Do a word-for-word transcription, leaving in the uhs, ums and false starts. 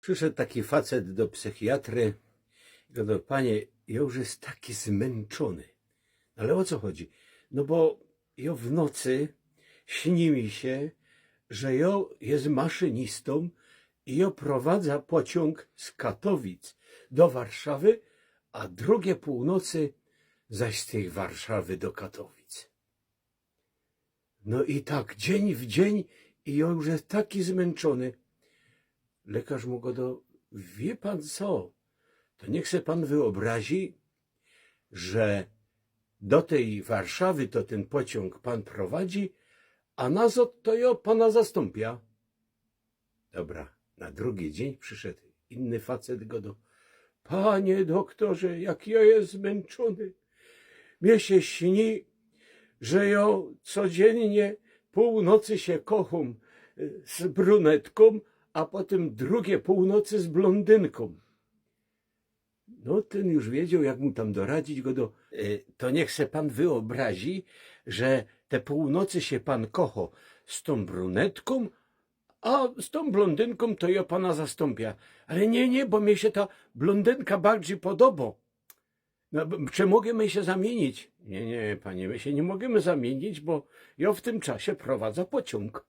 Prziszoł taki facet do psychiatry i godo: „Panie, jo już jest taki zmynczōny”. „Ale ô co chodzi?” „No bo jo w nocy śni mi sie, że jo jest maszynistōm i jo prowadza pociōng z Katowic do Warszawy, a drugie pōłnocy zaś z tyj Warszawy do Katowic”. No i tak dziyń w dziyń i jo już jest taki zmynczōny. Lekarz mu godo: „Wiy pan co, to niych se pan wyobrazi, że do tyj Warszawy to tyn pociōng pan prowadzi, a nazod to jo pana zastōmpia”. Dobra, na drugi dziyń prziszoł inny facet, godo: „Panie doktorze, jak jo jest zmynczōny. Mie sie śni, że jo codziynnie pōłnocy sie kochōm, y, z brunetkōm, a potym drugie pōłnocy z blōndynkōm”. No, tyn już wiedzioł, jak mu tam doradzić, godo: „E, to niych se pan wyobrazi, że te pōłnocy sie pan kocho z tōm brunetkōm, a z tōm blōndynkōm to jo pana zastōmpia”. „Ale niy, niy, bo mie sie ta blōndynka bardzij podobo”. „No, b-, czy możymy sie zamiynić?” „Niy, niy, panie, my sie niy możymy zamiynić, bo jo w tym czasie prowadza pociōng”.